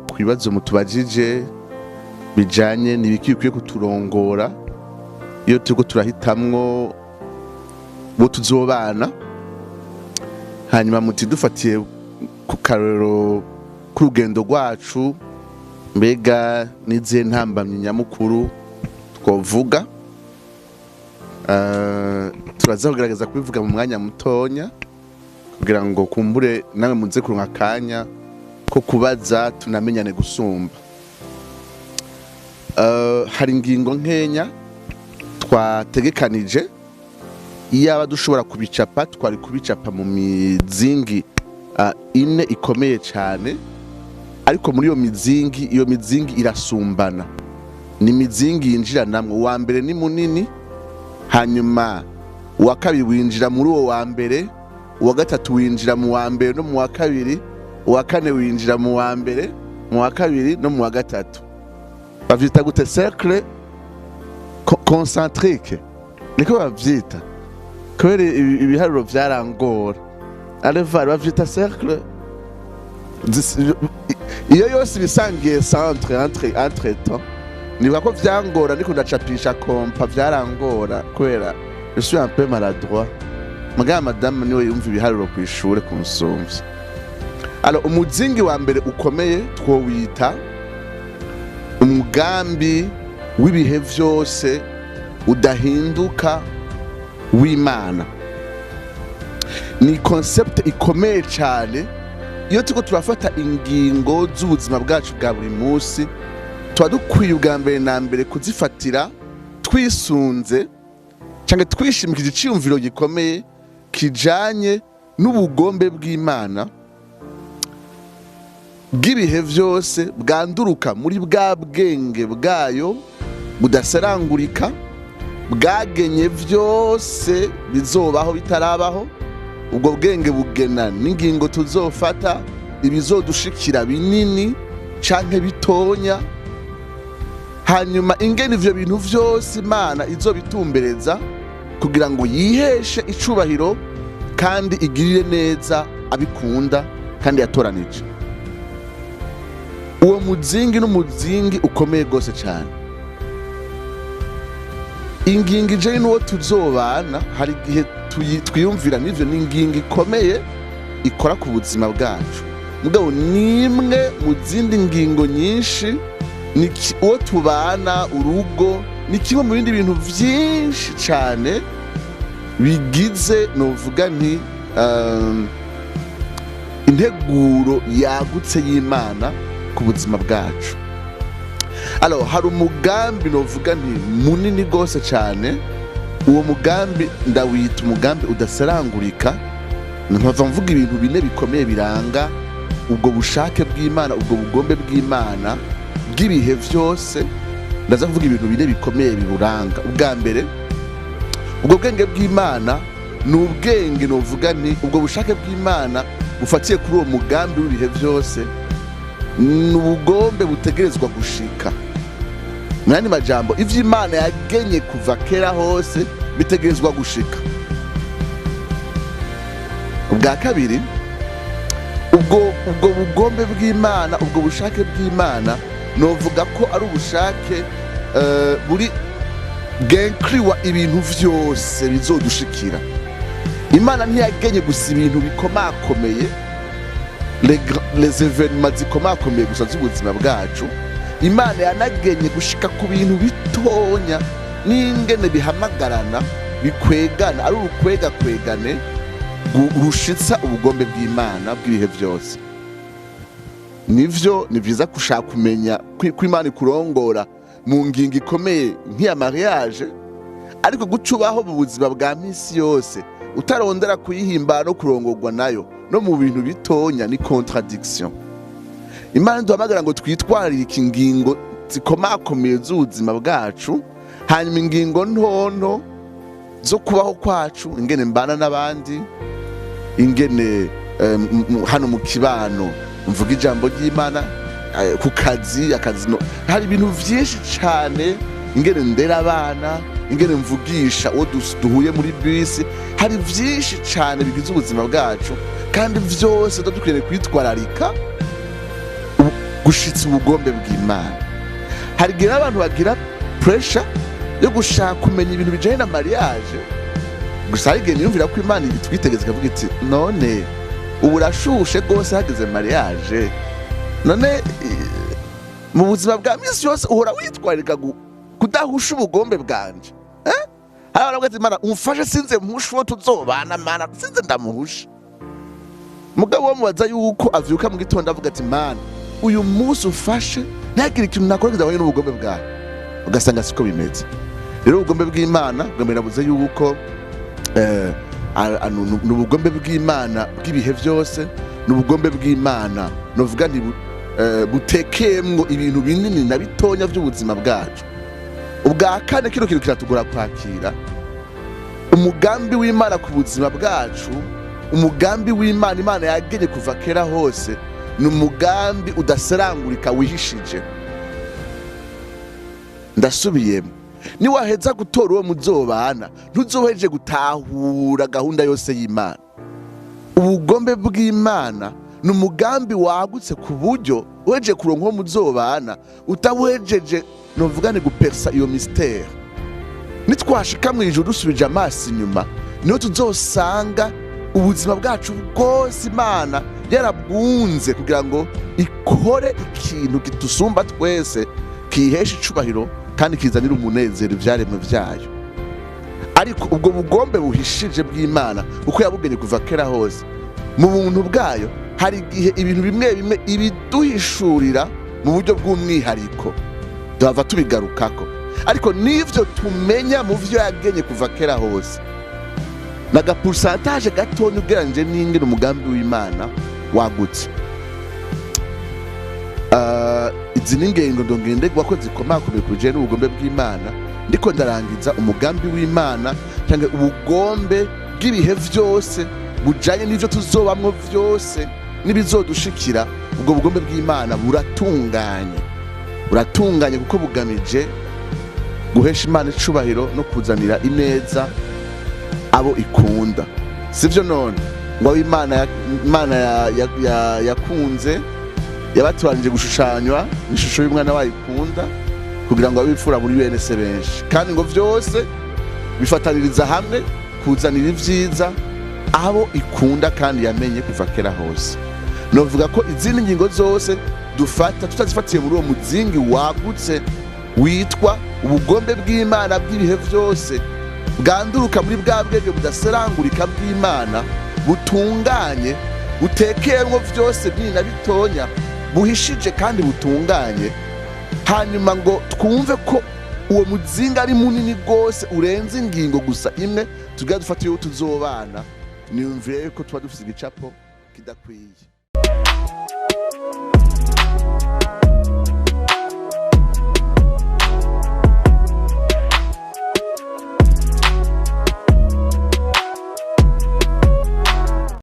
Ku bibazo mutubajije bijanye n'ibiki bikwiye kuturongora iyo turiko turahitamwo bo tuzobana, hanyuma muti dufatiye ku karorero k'urugendo rwacu, mbega n'izihe ntambamyi nyamukuru twovuga? Turaza kugerageza kubivuga mu mwanya mutonya kugira ngo kumbure namwe muze kuronka akanya ko kubaza, tunamenyane gusumba. Hari ingingo nkenya twategekanije. Iyaba dushobora kubicapa, twari kubicapa mu mizingi ine ikomeye cyane, ariko muri iyo mizingi, iyo mizingi irasumbana, ni imizingi yinjiranamwo. Uwa mbere ni munini, hanyuma uwa kabiri winjira muri uwo wa mbere, uwa gatatu winjira mu wa mbere no mu wa kabiri, uwa kane winjira mu wa mbere, mu wa kabiri no mu wa gatatu. Bavyita gute? Cercle concentrique, niko bavyita, kubera ibiharuro vyarangora. Alevar, bavyita cercle iyo yose ibisangiye centre entre temps. Nibuka ko vyangora ndiko ndacapisha compas, vyarangora kubera je suis un peu maladroit. Mugabo madame niwe yumva ibiharuro kw'ishure kunsumvya. Alors, umuzingi wa mbere ukomeye twowita umugambi w'ibihe vyose udahinduka w'Imana. Ni concept ikomeye cyane. Iyo turiko turafata ingingo z'ubuzima bwacu bwa buri munsi, tuba dukwiye ubwa mbere na mbere kuzifatira twisunze cyangwa twishimikije iciyumviro gikomeye kijanye n'ubugombe bw'Imana bw'ibihe vyose, bwanduruka muri bwa bwenge bwayo budasarangurika, bwagenye vyose bizobaho bitarabaho. Ubwo bwenge bugena n'ingingo tuzofata, ibizodushikira binini canke bitonya, hanyuma ingene ivyo bintu vyose Imana izobitumbereza kugira ngo yiheshe icubahiro kandi igirire neza abikunda kandi yatoranije. Uwo muzingi n'umuzingi ukomeye rwose cyane. Ingingo ijanye n'uwo tuzobana, hari igihe twiyumvira n'ivyo, ni ingingo ikomeye ikora ku buzima bwacu, mugabo ni imwe mu zindi ngingo nyinshi. Ni uwo tubana, urugo, ni kimwe mu bindi bintu vyinshi cane bigize, novuga nti, integuro yagutse y'Imana ku buzima bwacu. Alors, hari umugambi, novuga nti, munini rwose cyane. Uwo mugambi ndawita umugambi udasarangurika. Nkava mvuga ibintu bine bikomeye biranga ubwo bushake bw'Imana, ubwo bugombe bw'Imana bw'ibihe vyose. Ndaza kuvuga ibintu bine bikomeye biburanga. Ubwa mbere, ubwo bwenge bw'Imana ni ubwenge, novuga nti, ubwo bushake bw'Imana bufatiye kuri uwo mugambi w'ibihe vyose, ni ubugombe butegerezwa gushika. Mu yandi majambo, ivyo Imana yagenye kuva kera hose bitegerezwa gushika. Ubwa kabiri, ubwo bugombe bw'Imana, ubwo bushake bw'Imana, novuga ko ari ubushake buri bwenkriwa ibintu vyose bizodushikira. Imana ntiyagenye gusa ibintu bikomakomeye, les événements zikomakomeye gusa z'ubuzima bwacu. Imana yanagenye gushika ku bintu bitonya n'ingene bihamagarana, bikwegana, ari urukwegakwegane rushitsa ubugombe bw'Imana bw'ibihe byose. Nivyo, ni vyiza gushaka kumenya ko Imana ikurongora mu ngingo ikomeye nk'iya mariage, ariko guca ubaho mu buzima bwa misi yose utarondera kuyihimbara no kurongorwa nayo no mu bintu bitonya ni contradiction. Imana duhamagara ngo twitwararike ingingo zikomakomeye z'ubuzima bwacu, hanyuma ingingo ntonto zo kubaho kwacu, ingene mbana n'abandi, ingene hano mu kibano mvuga ijambo ry'Imana, ku kazi, akazi no hari ibintu vyinshi cane. Ingene ndera abana, ingene mvugisha uwo duhuye muri bisi. Hari vyinshi cane bigize ubuzima bwacu, kandi vyose tuba dukwiriye kwitwararika gushitsa ubugombe bw'Imana. Hari igihe abantu bagira pressure yo gushaka kumenya ibintu bijanye na mariage gusa. Hari igihe niyumvira ko Imana itwitegetse, ikavuga iti: "None ubu urashushe rwose, hageze mariage. None mu buzima bwa minsi yose uhora witwararika kudahusha ubugombe bwanje?" Eh? Hari abantu bavuga ati: "Mana, umfashe sinze mpushe uwo tuzobana. Mana, sinze ndamuhusha." Mugabo wo mubaza yuko avyuka mu gitondo avuga ati: "Mana, uyu munsi ufashe ntihagire ikintu nakora kidahwanye n'ubugombe bwawe," ugasanga siko bimeze. Rero ubugombe bw'Imana bwa nabuze yuko ni ubugombe bw'Imana bw'ibihe byose, ni ubugombe bw'Imana novuga nti butekeyemwo ibintu binini na bitonya by'ubuzima bwacu. Ubwa kane, kino kintu kiratugora kwakira umugambi w'Imana ku buzima bwacu. Umugambi w'Imana, Imana yagenye kuva kera hose, ni umugambi udaserangurika, wihishije. Ndasubiyemo: niwaheza gutora uwo muzobana, ntuzoheje gutahura gahunda yose y'Imana. Ubugombe bw'Imana ni umugambi wagutse, ku buryo uhejeje kuronka uwo muzobana utabuhejeje novuga ni gupersa iyo mystère. Nitwashika mu ijuru, dusubije amaso inyuma, niho tuzosanga ubuzima bwacu bwose Imana yarabwunze kugira ngo ikore ikintu kitusumba twese, kihesha icubahiro kandi kizanira umunezero ivyaremwe vyayo. Ariko ubwo bugombe buhishije bw'Imana, uko yabugenye kuva kera hose mu buntu bwayo, hari igihe ibintu bimwe bimwe ibiduhishurira mu buryo bw'umwihariko, tuhava tubigarukako. Ariko n'ivyo tumenya mu vyo yagenye kuva kera hose naga pourcentage gatonya ugereranyije n'ingene umugambi w'Imana wagutse. Izi ni ingengo ndongenderwa ko zikomakomeye ku bijanye n'ubugombe bw'Imana. Ndiko ndarangiza. Umugambi w'Imana cyangwa ubugombe bw'ibihe vyose bujanye n'ivyo tuzobamwo vyose n'ibizodushikira, ubwo bugombe bw'Imana buratunganye, buratunganye kuko bugamije guhesha Imana icubahiro no kuzanira ineza abo ikunda. Sivyo none ngo abo Imana yakunze yabatoranije gushushanywa n'ishusho y'umwana wayo ikunda, kugira ngo abipfura muri bene se benshi, kandi ngo vyose bifataniriza hamwe kuzanira ivyiza abo ikunda kandi yamenye kuva kera hose. Novuga ko izindi ngingo zose dufata tutazifatiye muri uwo muzingi wagutse witwa ubugombe bw'Imana bw'ibihe vyose, bwanduruka muri bwa bwenge budaserangurika bw'Imana, butunganye, butekeyemwo vyose binini na bitonya, buhishije kandi butunganye, hanyuma ngo twumve ko uwo muzinga ari munini rwose urenze ingingo gusa imwe tugira dufata iyo tuzobana, niyumvire yuko tuba dufise igicapo kidakwiye.